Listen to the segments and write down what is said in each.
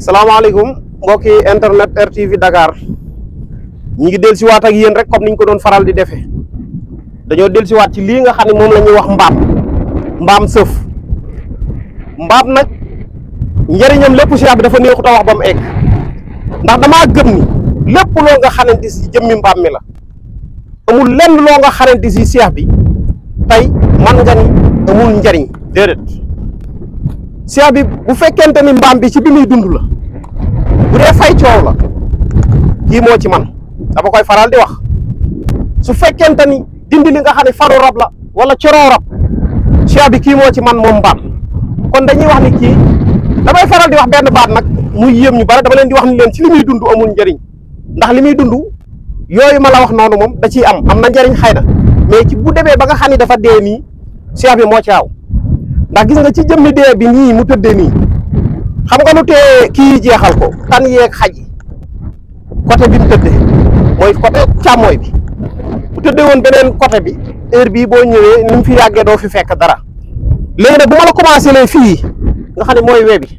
salaamaaleykum mbokki internet RTV Dakar ñi ngi dellusiwaat ak yéen rek comme niñ ko doon faral di defee dañoo dellusiwaat ci lii nga xam ne moom la ñuy wax mbaam sëf mbaam nag njëriñam lépp Cheikh bi dafa neexut a wax ba mu egg ndax damaa gëm ni lépp loo nga xamante si jëmmi mbaam mi la amul lenn loo nga xamante si Cheikh bi tey man nga ni amul njëriñ déedéet Cheikh bi bu fekkente ni mbaam bi ci bi muy dund la bu dee fay coow la kii moo ci man dama koy faral di wax su fekkente ni dindi li nga xam ne faru rab la wala coroo rab Cheikh bi kii moo ci man moom mbaam kon dañuy wax ni kii damay faral di wax benn baat nag muy yéem ñu bari dama leen di wax ni leen ci li muy dund amul njëriñ ndax li muy dund yooyu ma la wax noonu moom da ciy am na njëriñ xëy na mais ci bu demee ba nga xam ne dafa dee nii Cheikh bi moo ci aw ndax gis nga ci jëmmi dee bi nii mu tëddee nii xam nga lu tee kii jeexal ko tan yeeg xaj yi côté bi mu tëddee mooy côté càmmooy bi bu tëddee woon beneen côté bi heure bii boo ñëwee ni mu fi yàggee doo fi fekk dara léegi nag bu ma la commencé lee fii nga xam ne mooy wee bi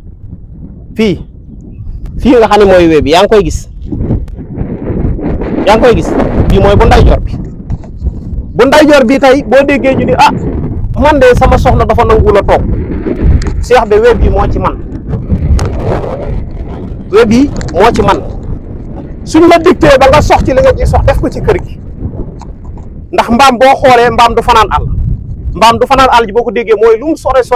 fii nga xam ne mooy wee bi yaa ngi koy gis fii mooy bu ndeyjoor bi tey boo déggee ñu ni man de sama soxna dafa nanguwul a toog Cheikh bi web bi moo ci man suñ la dicté ba nga sox ci li nga ci sox def ko ci kër gi ndax mbaam boo xoolee mbaam du fanaan àll ji boo ko déggee mooy lu mu sore su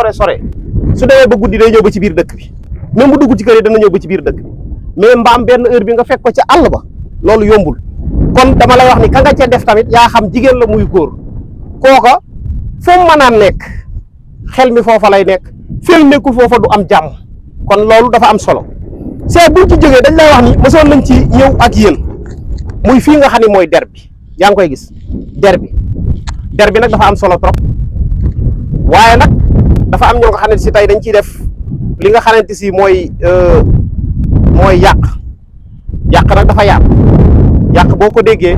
demee ba guddi day ñëw ba ci biir dëkk bi même bu dugg ci kër yi dana ñëw ba ci biir dëkk bi mais mbaam benn heure bi nga fekk ko ci àll ba loolu yombul kon dama lay wax ni ka nga ca def tamit yaa xam jigéen la muy góor kooka fu mu mën a nekk xel mi foofa lay nekk fii nekkul foofa du am jàmm kon loolu dafa am solo Cheikh buñ ci jógee dañ lay wax ni mosoon nañ ci ñëw ak yéen muy fii nga xam ne mooy der bi yaa ngi koy gis der bi nag dafa am solo trop waaye nag dafa am ñoo nga xam ne si tey dañ ciy def li nga xamante si mooy yàq nag dafa yàq boo ko déggee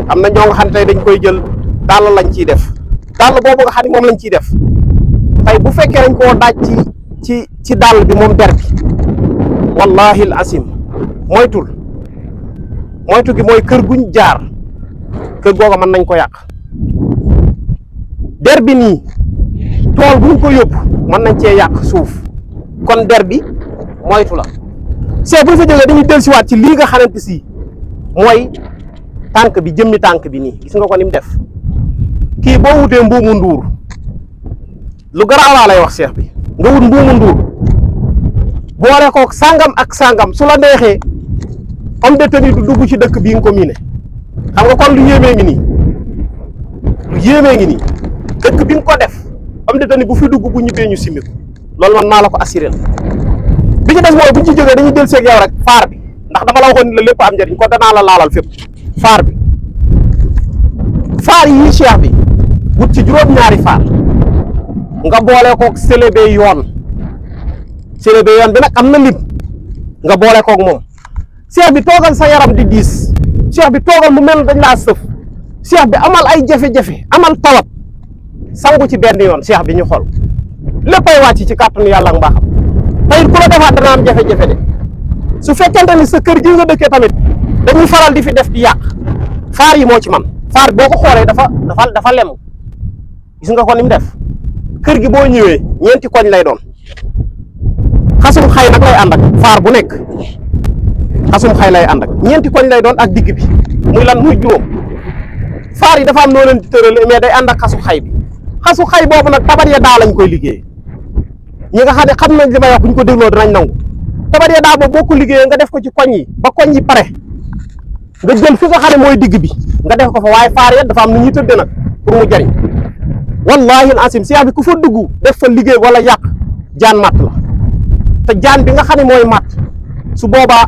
am na ñoo nga xam ne tey dañ koy jël dàll lañ ciy def dàll boobu nga xam ne moom lañ ciy def tey bu fekkee dañ koo daaj ci dàll bi moom der bi wallahi al asim moytu gi mooy kër guñ jaar kër googa mën nañ ko yàq der bi nii tool buñ ko yóbbu mën nañ cee yàq suuf kon der bi moytu la see buñ fa jógee dañuy dellusiwaat ci lii nga xamante si mooy tànk bi jëmmi tànk bi nii gis nga ko ni mu def kii boo wutee mbuumu nduur lu garaawaa lay wax Cheikh bi nga wut mbuumu nduur boole ko sangam ak sangam su la neexee homme de tenue du dugg ci dëkk bii nga ko miine xam nga kon lu yéemee ngi nii dëkk bi nga ko def homme de tenue bu fi dugg bu ñibbee ñu simmi ko loolu man maa la ko assuré bi ci des mooy bu ñu ci jógee dañuy del seeg yow rek faar bi ndax dama la waxoon ni la lépp am njëriñ kon danaa la laalal fépp faar yi Cheikh bi wut ci juróom-ñaari faar nga boole koog célébé yoon bi nag am na lim nga boole koog moom Cheikh bi toogal sa yaram di diis Cheikh bi toogal mu mel dañ laa sëf Cheikh bi amal ay jafe-jafe amal tawat sangu ci benn yoon Cheikh bi ñu xool léppay wàcc ci kàttanu yàlla ak mbaaxam tey ku la defaat dana am jafe-jafe de su fekkente ni sa kër gi nga dëkkee tamit dañuy faral di fi def di yàq faar yi moo ci man faar boo ko xoolee dafa lem gis nga ko ni mu def kër gi boo ñëwee ñeenti koñ lay doon xasum xay nag lay ànd ak faar bu nekk xasum xay lay ànd ak ñeenti koñ lay doon ak digg bi muy lan muy juróom faar yi dafa am noo leen di tërale mais day ànd ak xasu xay bi xasu xay boobu nag tabat ya daa lañ koy liggéey ñi nga xam ne xam nañ li may wax bu ñu ko dégloo dinañ nangu tabat ya daa boobu boo ko liggéeyee nga def ko ci koñ yi ba koñ yi pare nga jël fi nga xam ne mooy digg bi nga def ko fa waaye faar ya dafa am nu ñuy tëdde nag pour mu jariñ wallahi al asim Cheikh bi ku fa dugg def fa liggéey wala yàq jaan matt la te jaan bi nga xam ne mooy matt su boobaa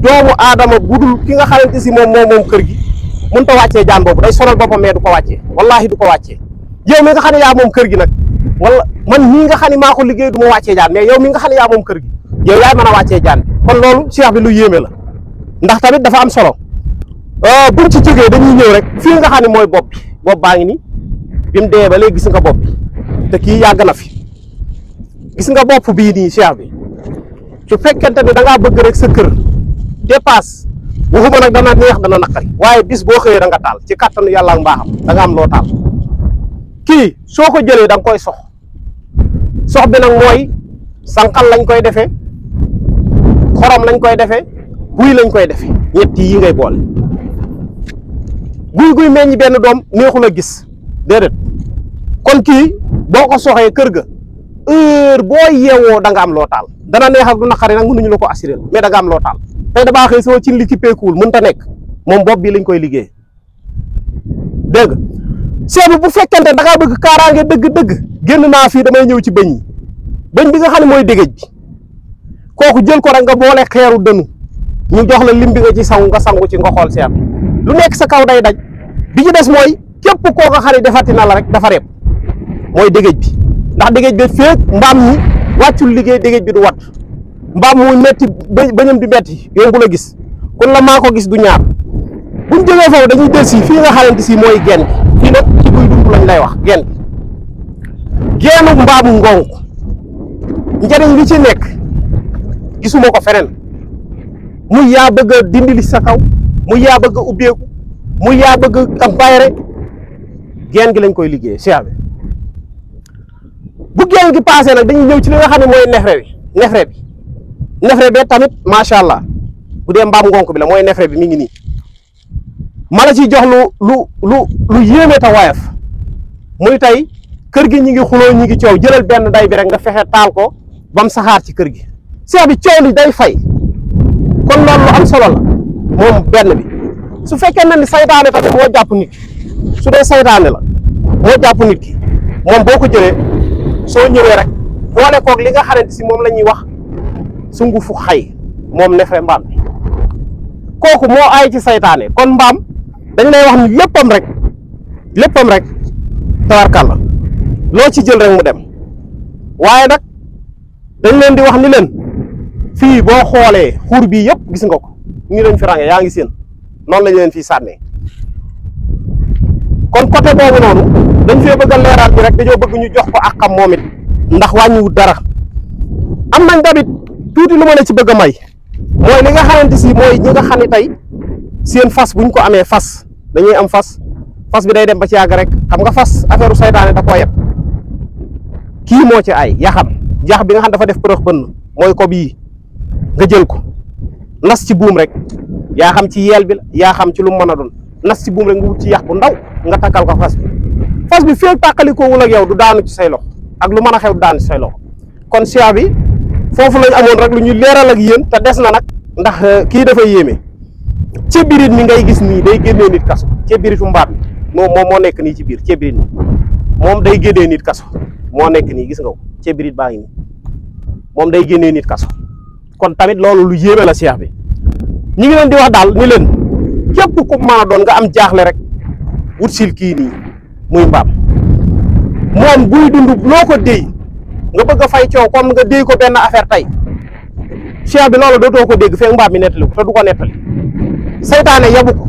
doomu aadama budul ki nga xamante si moom kër gi mënut a wàccee jaan boobu day sonal boppam mais du ko wàccee wallahi du ko wàccee yow mi nga xam ne yaa moom kër gi nag wala man mii nga xam ne maa ko liggéey du ma wàccee jaan mais yow mi nga xam ne yaa moom kër gi yow yaay mën a wàccee jaan bi kon loolu Cheikh bi lu yéeme la ndax tamit dafa am solo buñ ci jógee dañuy ñëw rek fii nga xam ne mooy bopp baa ngi ni bi mu dee ba léegi gis nga bopp bi te kii yàgg na fi gis nga bopp bii nii Cheikh bi su fekkente ni da ngaa bëgg rek sa kër dépasse waxuma nag dana neex dana naqari waaye bis boo xëyee da nga taal ci kàttanu yàlla ak mbaaxam da nga am loo taal kii soo ko jëlee da nga koy sox bi nag mooy sànqal lañ koy defee xorom lañ koy defee guy lañ koy defee ñett yi ngay boole guy meññ benn doom neexul a gis déedéet kon kii boo ko soxee kër ga heure boo yeewoo da nga am loo taal dana neex ak du naqari nag mënuñu la ko assuré mais da nga am loo taal tey damaa xëy soo ci li ki peekuwul mënut a nekk moom bopp bi lañ koy liggéey dégg nga seebu bu fekkente da ngaa bëgg kaaraange dëgg-dëgg génn naa fii damay ñëw ci bëñ yi bëñ bi nga xam ne mooy dégéej bi kooku jël ko rek nga boole xeeru dënu ñu jox la lim bi nga ci sangu nga sangu ci nga xool seet lu nekk sa kaw day daj bi ci des mooy képp koo nga xam ne defati na la rek dafa reeb mooy dégéej bi ndax dégéej bi feek mbaam mi wàccul liggéey dégéej bi du wat mbaam muy metti bañam di metti yombu la gis kon la maa ko gis du ñaar buñ jógee foofu dañuy del si fii nga xamante si mooy genn fii nag ci buy dund lañ lay wax genn geenu mbaamu ngonk njëriñ li ci nekk gisuma ko feneen muy yaa bëgg a dindi li sa kaw muy yaa bëgg a ubbeeku muy yaa bëgg a am bayre genn gi lañ koy liggéey cheikh bi bu genn gi passé nag dañuy ñëw ci li nga xam ne mooy nefre bi tamit macha allah bu dee mbaam ngonk bi la mooy nefre bi mi ngi nii ma la ci jox lu yéeme ta woyof muy tey kër gi ñi ngi xuloo ñi ngi coow jëlal benn day bi rek nga fexe taal ko bam saxaar ci kër gi seex bi coow li day fay kon loolu lu am solo la moom benn bi su fekkee na ni saytaane tamit moo jàpp nit ki su dee saytaane la moo jàpp nit ki moom boo ko jëlee soo ñëwee rek boole koog li nga xamante si moom la ñuy wax sungufu xay moom nefere mbaam bi kooku moo aay ci saytaane kon mbaam dañ lay wax ni léppam rek tawarkàlla loo ci jël rek mu dem waaye nag dañ leen di wax ni leen fii boo xoolee xuur bii yëpp gis nga ko nii lañ fi range yaa ngi seen noonu lañ leen fii sànnee kon côté boobu noonu dañ fee bëgg a leeral bi rek dañoo bëgg ñu jox ko ak xam moom it ndax wàññiwut dara am nañ tamit tuuti lu ma la ci bëgg a may mooy li nga xamante si mooy ñi nga xam ne tey seen fas buñ ko amee fas dañuy am fas bi day dem ba ci yàgg rek xam nga fas affaire saytaane da koo yeb kii moo ci ay yaxam jax bi nga xam dafa def përëx bënn mooy ko bii nga jël ko nas ci buum rek yaa xam ci yeel bi la yaa xam ci lu mu mën a doon nas ci buum rek nga wut ci yax bu ndaw nga takkal ko fas bi feeg tàqalikoowul ak yow du daanu ci say loxo ak lu mën a xew du daanu ci say loxo kon siya bi foofu lañ amoon rek lu ñu leeral ak yéen te des na nag ndax kii dafa yéeme ceebirit mi ngay gis nii day génnee nit kaso ceebiritu mbaam moom moo nekk nii ci biir ceebirit mi moom day génnee nit kaso moo nekk nii gis nga ko ceebirit baa ngi nii moom day génnee nit kaso kon tamit loolu lu yéeme la seex bi ñi ngi leen di wax daal ni leen képp ku mën a doon nga am jaaxle rek wut sil kii nii muy mbaam moom buy dund loo ko déy nga bëgg a fay coow comme nga déy ko benn affaire tey seex bi loolu dootoo ko dégg fekk mbaam mi nettali ko te du ko nettali saytaane yabu ko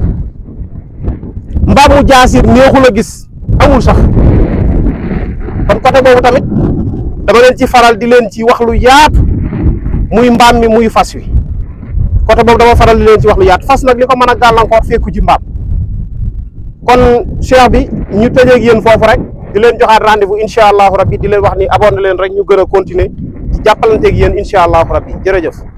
mbaam mu jaasir neexul a gis amul sax kon côté boobu tamit dama leen ci faral di leen ci wax lu yaatu muy mbaam mi muy fas wi côté boobu dama faral di leen ci wax lu yaatu fas nag li ko mën a gàllankoor fekku ci mbaam kon cheikh bi ñu tëjeeg yéen foofu rek di leen joxaat rendez-vous incha allahu rabbi di leen wax ni abonné leen rek ñu gën a continuer ci jàppalanteeg yéen incha allahu rabbi jërëjëf